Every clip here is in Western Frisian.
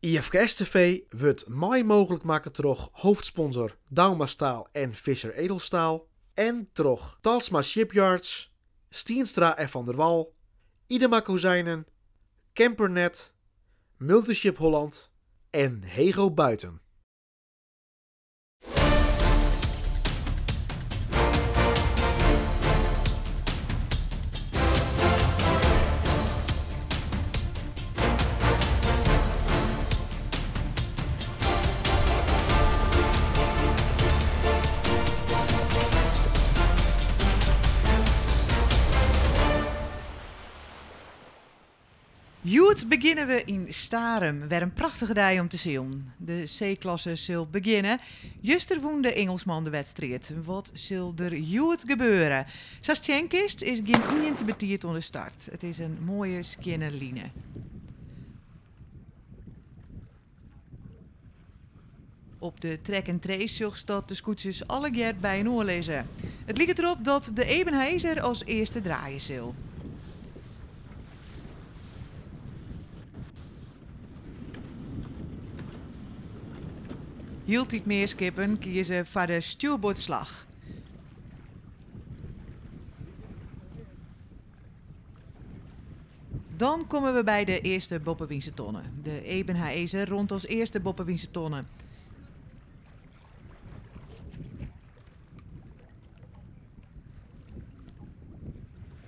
IFKS-TV wurdt mei mooglik makke troch hoofdsponsor Douma Staal en Visser Edelstaal en troch Talsma Shipyards, Stienstra en Van der Wal, Idema Kozijnen, Campernet, Multiship Holland en Hego Buiten. Hjoed begjinne we yn Starum, wer in prachtige dei om te silen. De C-klasse sil begjinne. Juster wûn de Ingelsman de wedstriid. Wat sil der hjoed gebeure? Sa'tst sjen kinst is gjin ien te betiid oan de start. It is in moaie skjinne line. Op de track and trace sjochst dat de skûtsjes allegear byinoar lizze. It liket derop dat de Ebenhaëzer as earste draaie sil. Hieltyd mear skippen kieze foar de stjoerboardslach. Dan komme we by de earste boppewynse tonne. De Ebenhaëzer rûnt as earste boppewynse tonne.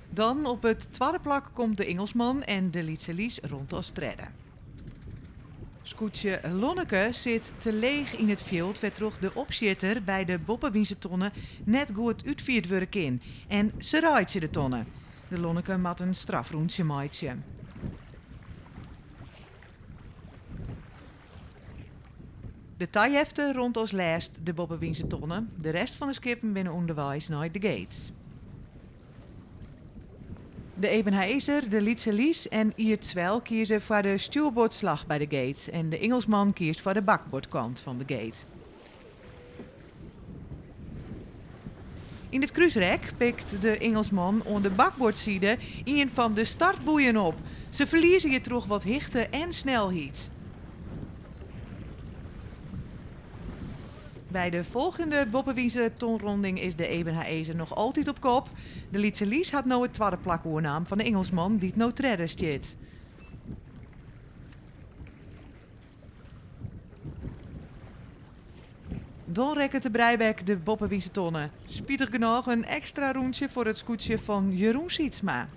Dan op it twadde plak komt de Ingelsman en de Lytse Lies rûnt as tredde. Skûtsje Lonneke sit te leech yn it fjild wêrtroch de opsjitter by de boppewynse tonne net goed útfierd wurde kin en se reitsje de tonne. De Lonneke moat in strafrûntsje meitsje. De Tajefte rûnt as lêst de boppewynse tonne. De rest fan de skippen binne ûnderweis nei de gate. De Ebenhaëzer, de Lytse Lies en Iert Swel kieze foar de stjoerboardslach by de gate en de Ingelsman kiest foar de bakboardkant fan de gate. Yn it krúsrek pikt de Ingelsman oan de bakboardside ien fan de startboeien op. Se ferlieze hjirtroch wat hichte en snelheid. By de folgjende boppewynse tonronding is de Ebenhaëzer noch altyd op kop. De Lytse Lies hat no it twadde plak oernaam fan de Ingelsman dy't no tredde stiet. Dan rekket de Breibek de boppewynse tonne. Spitich genôch in ekstra rûntsje foar it skûtsje fan Jeroen Sietsma.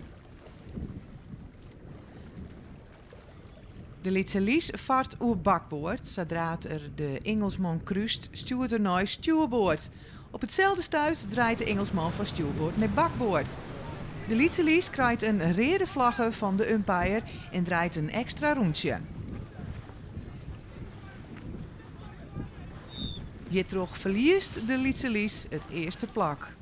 De Lytse Lies fart oer bakboard. Sadra't er de Ingelsman krúst, stjoert er nei stjoerboard. Op itselde stuit draait de Ingelsman fan stjoerboard nei bakboard. De Lytse Lies krijt in reade flagge fan de umpire en draait in ekstra rûntsje. Hjirtroch ferliest de Lytse Lies it earste plak.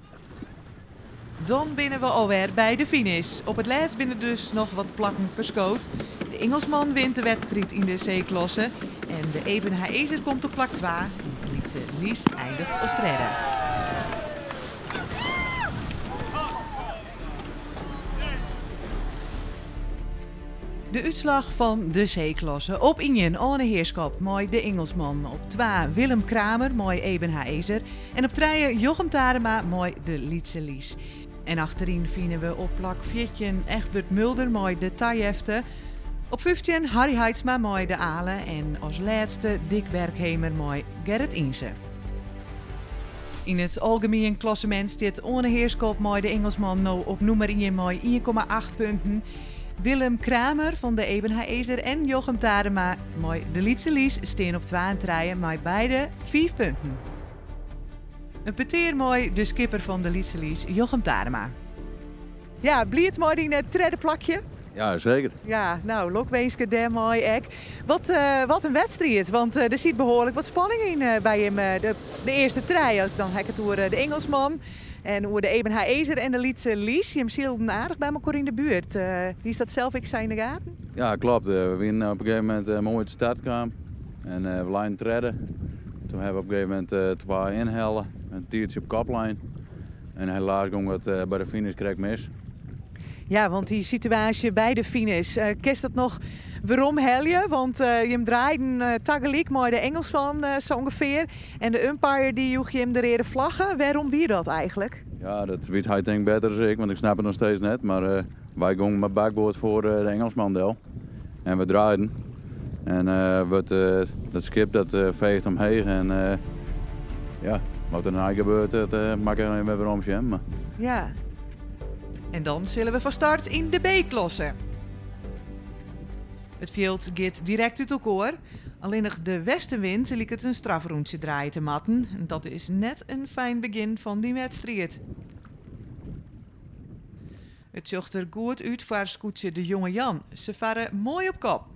Dan binne we alwer by de finish. Op it lêst binne dus noch wat plakken ferskood. De Ingelsman wint de wedstriid yn de C-klasse en de Ebenhaëzer komt op plak twa. De Lytse Lies eindiget as tredde. De útslach fan de C-klasse. Op ien Arne Heerschop mei de Ingelsman. Op twa Willem Kramer mei Ebenhaëzer. En op trije Jochem Tarema mei de Lytse Lies. En achteryn fine we op plak 14 Egbert Mulder mei de Tajefte. Op 15 Harry Heidsma mei de Ale. En as lêste Dick Berghemer mei Gerrit Ynse. Yn it algemien klassemint stiet Arne Heerschop mei de Ingelsman no op nûmer ien mei 1,8 punten. Willem Kramer fan de Ebenhaëzer en Jochem Tarema mei de Lytse Lies stean op twa en trije mei beide 5 punten. In petear mei de skipper fan de Lytse Lies, Jochem Tarema. Ja, bliid mei dyn tredde plakje? Ja, seker. Ja, no, lokwinske dêrmei ek. Wat, wat in wedstriid, want der sit behoarlik wat spanning yn by him. De, de earste trije, dan ha ik it oer de Ingelsman en oer de Ebenhaëzer en de Lytse Lies. Jim sylden aardich by elkoar yn de buert. Hiest dat sels ek sa yn de gaten? Ja, klopt. We wiene op in gegeven momint moai út de start kaam en we leinen tredde. Toen ha we op in gegeven momint twa ynhelle, in tiidsje op kop lein. En helaas gong dat by de finish krekt mis. Ja, want dy situaasje by de finish, kinst dat noch weromhelje? Want jim draaiden tagelyk mei de Engelsman sa ûngefear. En de umpire dy joech jim de reade flagge. Wêrom wie dat eigentlik? Ja, dat wit hy tink better as ik, want ik snap it noch steeds net. Mar wy gongen mei bakboard foar de Engelsman del. En we draaiden. En wurdt dat skip dat feecht omheech en ja, wat der nei gebeurt, dat moat ik even wer werom sjen. Mar... Ja. En dan sille we fan start yn de B-klasse. It fjild giet direkt út elkoar. Allinnich de westenwind liket in strafrûntsje draaie te moatten. Dat is net in fijn begjin fan dy wedstriid. It sjocht der goed út foar skûtsje De Jonge Jan. Se farre moai op kop.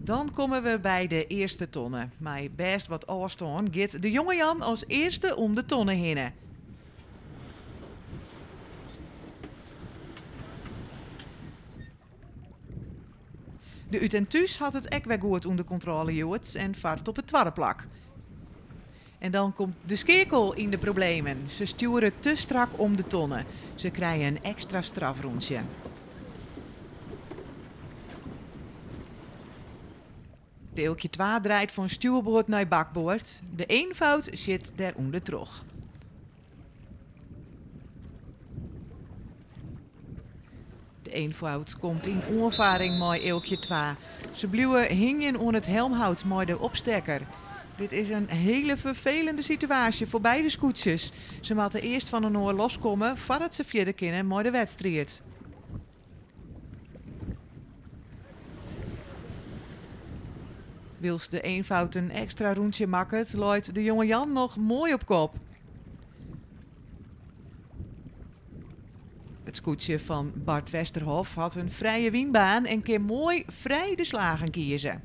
Dan komme we by de earste tonne. Mei bêst wat ôfstân giet De Jonge Jan as earste om de tonne hinne. De Ut en Thús hat it ek wer goed ûnder kontrôle hjoed en fart op it twadde plak. En dan komt de Skeakel yn de problemen. Se stjoere te strak om de tonne. Se krije in ekstra strafrûntsje. De Eelkje 2 draait fan stjoerboard nei bakboard. De Eenvoud sjit der ûndertroch. De Eenvoud komt yn oanfaring mei Eelkje 2. Se bliuwe hingjen oan it helmhout mei de opstekker. Dit is in hiele ferfelende situaasje foar beide skûtsjes. Se moatte earst fan inoar loskomme foardat se fierder kinne mei de wedstriid. Wylst de Eenvoud in ekstra rûntsje makket, leit de Jonge Jan noch moai op kop. It skûtsje fan Bart Westerhof hat in frije wynbaan en kin moai frij de slagen kieze.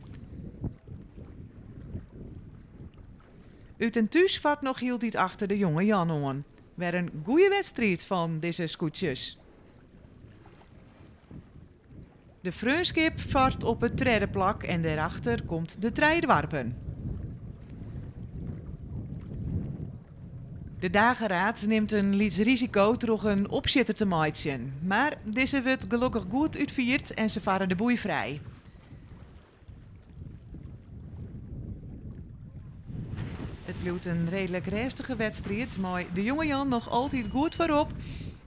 Ut en Thús fart noch hieltyd achter de Jonge Jan oan. Wer in goeie wedstriid fan dizze skûtsjes. De Freonskip fart op it tredde plak en dêrachter komt de Trije Doarpen. De Dageraad nimt in lyts risiko troch in opsjitter te meitsjen, mar dizze wurdt gelokkich goed útfierd en se farre de boei frij. It bliuwt in reedlik rêstige wedstriid mei de Jonge Jan noch altyd goed foarop.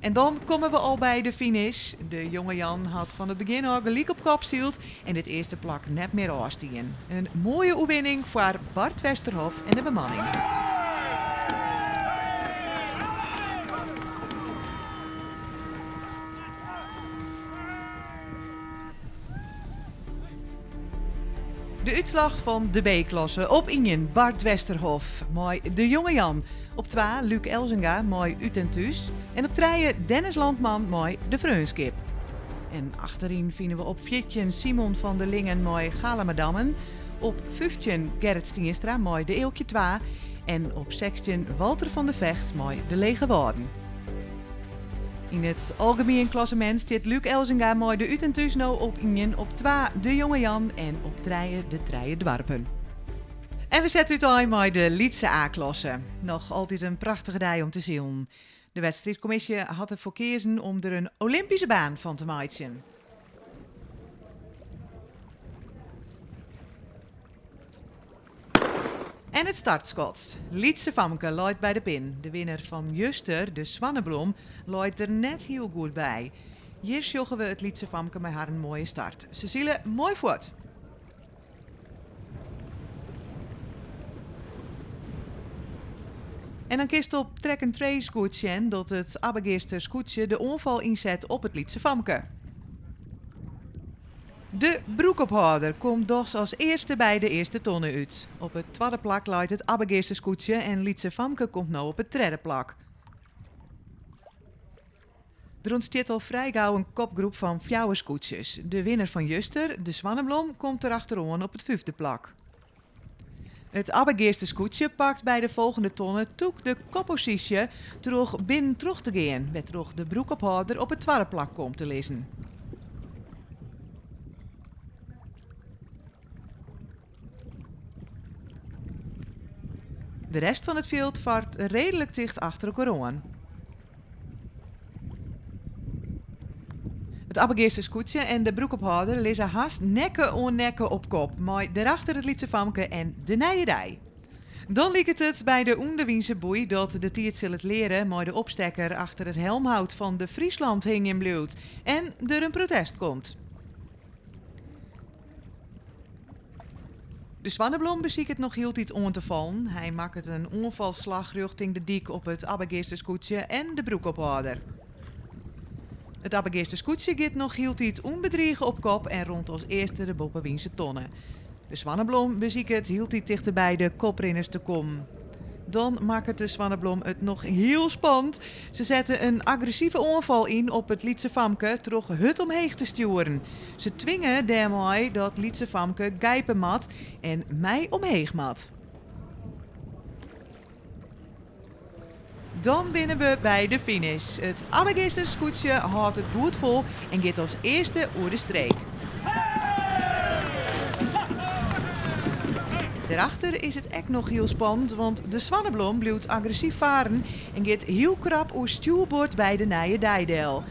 En dan komme we al by de finish. De Jonge Jan hat fan it begjin ôf gelyk op kop syld en dit earste plak net mear ôfstien. In moaie oerwinning foar Bart Westerhof en de bemanning. De útslach fan de B-klasse. Op ien Bart Westerhof mei De Jonge Jan. Op twa Luc Elzinga mei Ut en Thús. En op trije Dennis Landman mei De Freonskip. En achteryn fine we op 14 Simon van der Lingen mei Galamadammen. Op 15 Gerrit Stienstra mei De Eelkje 2. En op 16 Walter van der Vecht mei De Lege Wâlden. Yn it algemien klassemint stiet Luc Elzinga mei de Ut en Thús no op ien, op twa De Jonge Jan en op trije de Trije Doarpen. En we sette útein mei de lytse A-klasse. Noch altyd in prachtige dei om te silen. De wedstriidkommisje hat derfoar keazen om der in Olympyske baan fan te meitsjen. En it startskot. Lytse Famke leit by de pin. De winner fan juster, de Swanneblom, leit der net hiel goed by. Hjir sjogge we it Lytse Famke mei har moaie start. Se sile moai fuort. En dan kinst op track and trace goed sjen dat it Abbegeaster skûtsje de oanfal ynset op it Lytse Famke. De broekophâlder komt dochs as earste by de earste tonne út. Op it twadde plak leit it Abbegeaster skûtsje en Lytse Famke komt no op it tredde plak. Der ûntstiet al frij gau in kopgroep fan fjouwer skûtsjes. De winner fan juster, de Swanneblom, komt der achteroan op it fyfde plak. It Abbegeaster skûtsje pakt by de folgjende tonne tûk de kopposysje troch binnen troch te gean, wêrtroch de broekophâlder op it twadde plak komt te lizzen. De rest fan it fjild fart reedlik ticht achter elkoar oan. It Abbegeaster skûtsje en de broekophâlder lizze hast nekke oan nekke op kop, mei dêrachter it Lytse Famke en de Nije Dei. Dan liket it by de ûnderwynse boei dat de tiid sil it leare mei de opstekker achter it helmhout fan de Friesland hingjen bliuwt en der in protest komt. De Swanneblom besiket noch hieltyd oan te fallen. Hy makket in oanfalsslach rjochting de dyk op it Abbegeaster skûtsje en de broekophâlder. It Abbegeaster skûtsje giet noch hieltyd ûnbedrige op kop en rûnt as earste de boppewynse tonne. De Swanneblom besiket hieltyd tichterby de koprinners te kommen. Dan makket de Swanneblom it noch hiel spannend. Se sette in agressive oanfal yn op it Lytse Famke troch hurd omheech te stjoeren. Se twinge dêrmei dat Lytse Famke geipe moat en mei omheech moat. Dan binne we by de finish. It Abbegeaster skûtsje hâldt it goed fol en giet as earste oer de streek. Dêrachter is it ek noch hiel spannend, want de Swanneblom bliuwt agressyf faren en giet hiel krap oer stjoerboard by de Nije Dei del.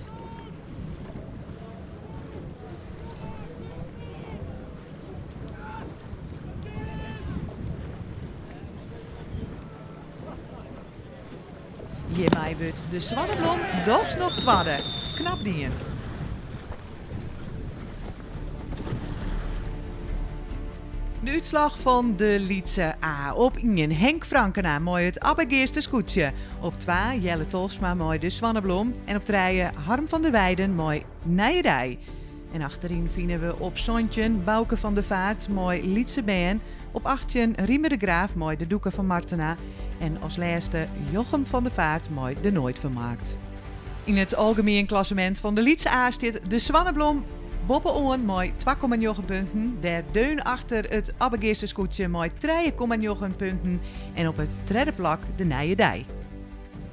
Hjirmei wurdt de Swanneblom dochs noch twadde. Knap dien. De útslach fan de Lytse A. Op ien Henk Frankena mei it Abbegeaster skûtsje. Op twa Jelle Tolsma mei de Swanneblom. En op trije Harm van der Weijden mei Nije Dei. En achteryn fine we op 17 Bauke van der Vaart mei Lytse Bern. Op 18 Riemer de Graaf mei de Doeke fan Martena. En as lêste Jochem van der Vaart mei de Nooit Vermaakt. Yn it algemien klassemint fan de Lytse A stiet de Swanneblom boppe-oan mei 2,9 punten. Dêr deun achter it Abbegeaster skûtsje mei 3,9 punten. En op it tredde plak de Nije Dei.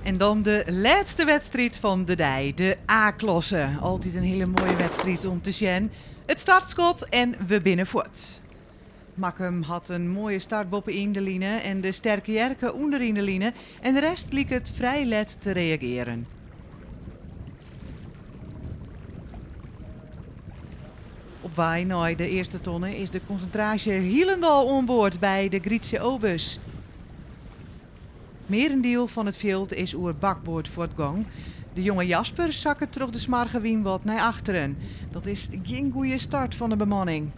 En dan de lêste wedstriid fan de dei, de A-klasse. Altyd in hiele moaie wedstriid om te sjen. It startskot en we binne fuort. Makkum hat in moaie start boppe-yn de line en de Sterke Jerke ûnderyn de line en de rest liket frij let te reagearen. Op wei nei de earste tonne is de konsintraasje hielendal oan board by de Grietje Obus. Mearendiel fan it fjild is oer bakboard fuortgong. De jonge Jasper sakket troch de smoarge wyn wat nei achteren. Dat is gjin goede start fan de bemanning.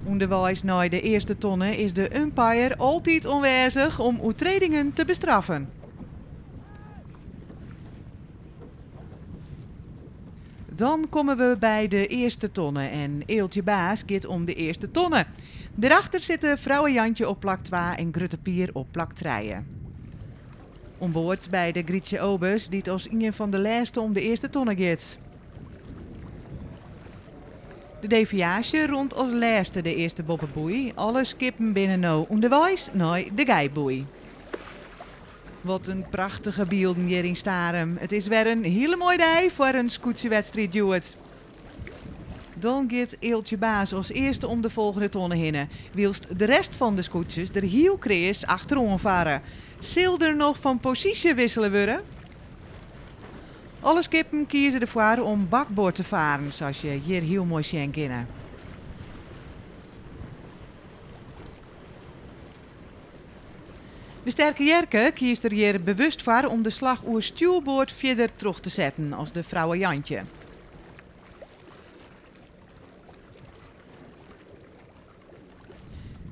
Underweis nei de earste tonne is de umpire altyd oanwêzich om oertredingen te bestraffen. Dan komme we by de earste tonne en Eeltje Baas giet om de earste tonne. Dêrachter sitte Frouwe Jantje op plak twa en Grutte Pier op plak trije. Oan board by de Grietje Obus, dy't as ien fan de lêste om de earste tonne giet. De Deviaasje rûnt as lêste de earste boppeboei. Alle skippen binne no ûnderweis nei de gijpboei. Wat in prachtige bylden hjir yn Starum. It is wer in hiele moaie dei foar in skûtsjewedstriid hjoed. Dan giet Eeltje Baas as earste om de folgjende tonne hinne, wylst de rest fan de skûtsjes der hiel kreas achteroan farre. Sil der noch fan posysje wissele wurde? Alle skippen kieze derfoar om bakboard te faren, sa't je hjir hiel moai sjen kinne. De Sterke Jerke kiest der hjir bewust foar om de slach oer stjoerboard fierder troch te setten as de Frouwe Jantje.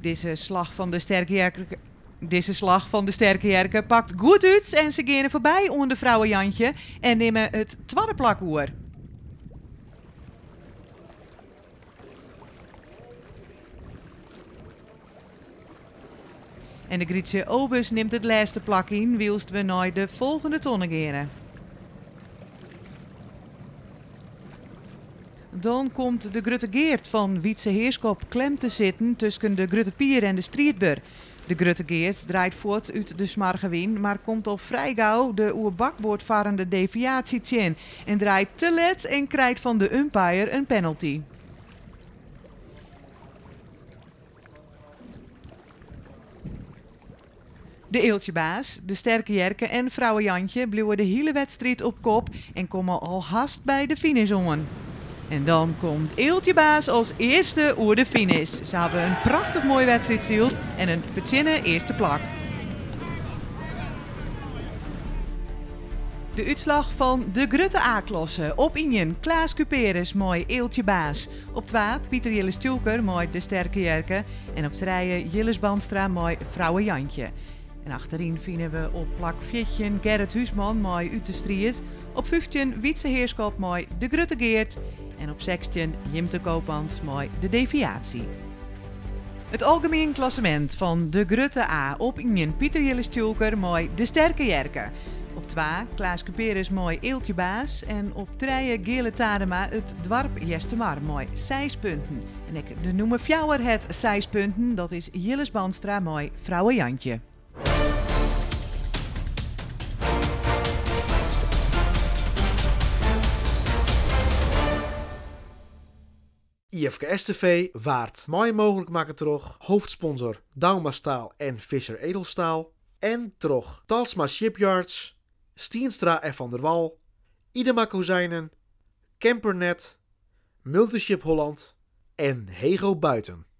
Dizze slach fan de Sterke Jerke, dizze slach fan de Sterke Jerke pakt goed út en se geane foarby oan de Frouwe Jantje en nimme it twadde plak oer. En de Grietje Obus nimt it lêste plak yn, wylst we nei de folgjende tonne geane. Dan komt de Grutte Geart fan Wytse Heerskop klem te sitten tusken de Grutte Pier en de Striidber. De Grutte Geart draait fuort út de smoarge wyn, mar komt al frij gau de oer bakboard farrende Deviatie tsjin en draait te let en krijt fan de umpire in penalty. De Eeltjebaas, de Sterke Jerke en Frouwe Jantje bliuwe de hiele wedstriid op kop en komme al hast by de finish oan. En dan komt Eeltjebaas as earste oer de finish. Se hawwe in prachtich moaie wedstriid syld en in fertsjinne earste plak. De útslach fan de grutte A-klasse. Op ien Klaas Cuperus mei Eeltjebaas. Op twa Pieter Jilles Tjoelker mei De Sterke Jerke. En op trije Jilles Bandstra mei Frouwe Jantje. En achteryn fine we op plak 14 Gerrit Huisman mei Ut de Striid. Op 15 Wietse Heerschop mei De Grutte Geert. En op 16 Jimte Koopmans mei De Deviatie. It algemien klassemint fan de grutte A. Op ien Pieter Jilles Tjoelker mei De Sterke Jerke. Op twa Klaas Cuperus mei Eeltjebaas. En op trije Geale Tadema it doarp Eastermar mei 6 punten. En ek de nûmer fjouwer hat 6 punten. Dat is Jilles Bandstra mei Frouwe Jantje. IFKS TV waard mei mooglik makke troch hoofdsponsor Douma Staal en Visser Edelstaal en troch Talsma Shipyards, Stienstra en Van der Wal, Idema Kozijnen, Campernet, Multiship Holland en Hego Buiten.